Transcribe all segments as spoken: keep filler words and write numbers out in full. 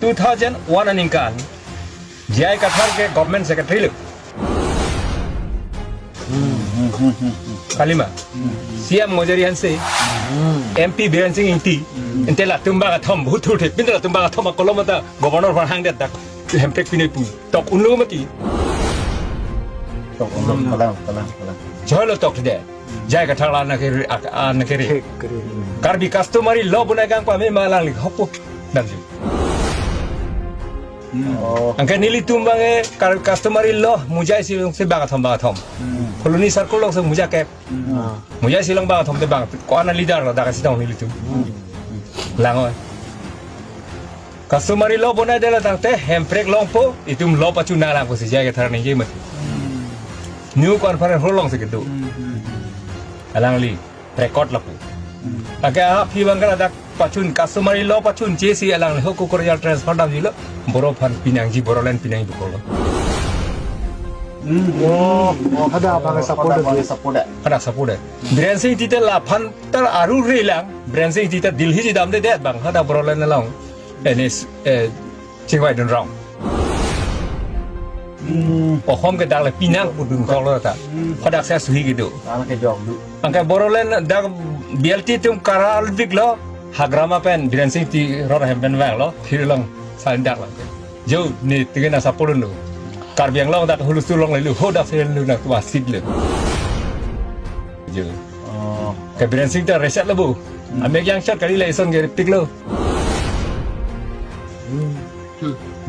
Two thousand one aningkan J I Kathar ke government secretary lo. Kalima. C M Ngojari Hanse, M P Biren Singh Ingti, ante latum bangkethom, bhut thur the, pin latum bangkethom akolom ta governor aphan hangdet dak, Hemprek pinoi pu. Tok unlo mati. Tok unlo, kalang, kalang, kalang. Joi lo tok de. J I Kathar la na kere, ak-, a na kere. Thik kere. Karbi customary law bonai kangpame ma alangli hopo. Damji. Oh. Anke nelitum bang e, kar-, customary law, Mujai si, si bangkethom, bangkethom. Colony circle along si Mujai ke. Ah. Mujai si along bangkethom te bang, ko-an a leader lo, dak si tong nelitum. Lang oi. Customary law bonai detlo tangte, Hemprek longpo, itum law pachun nanglang pusi J I Kathar ningje mati. New conference hall along si kedo. Alangli record lapu. Anke aphi bang ke ladak pachun, customary law pachunche si alangli ho Kukurjal transfer damjilo, Boro aphan pinangji, Bodoland pinangji pulo. Oh, oh, hadak bang oh, support hadak bang dia. Support dia. Hadak support dia. Biren Singh Ingti te laphan tar aru relang, Biren Singh Ingti te Delhi ji damdedet bang, hadak Bodoland along. Enis, eh, chingvai dun rong. Hmm. Ohom ke dak le pinang pudun kok lo ta. Hmm. Hadak si asuhi kedo. Anak ke jok du. Anke Bodoland dak B L T atum karal bik lo. Hagrama pen Biren Singh Ingti ror hem pen vanglo. Thir long sain dak lo. Jo, ne tingena support lo. Karbi Anglong dak hulu sulong le lu. Ho dak si lu na tua sit le. Jo. Oh. Ke Biren Singh ta reset lo bu. Hmm. Amek yang shot kali le ison ke pik lo. Hmm.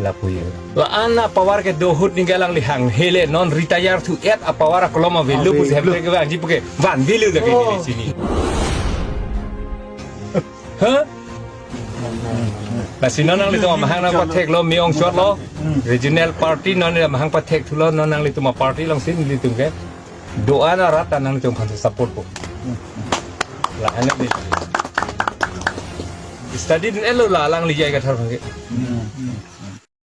Lapu ye. La-an a power kedo ahut ningke alangli hang hele non retire thu et a power akolom ave lo. Ave pusi lo. Hemprek ke vangji puke van velo lagi. Oh. Di sini. Hah? Lasi non nanglitum amahang nangpathek lo, me-ong shot lo. Hmm. Regional party non amahang pathek thulo, non nanglitum aparty along si nelitum ke. Do-an arat ta nanglitum aphan support po. La-an ni. Study dun-et lo la alangli J I Kathar aphan ke. Hmm.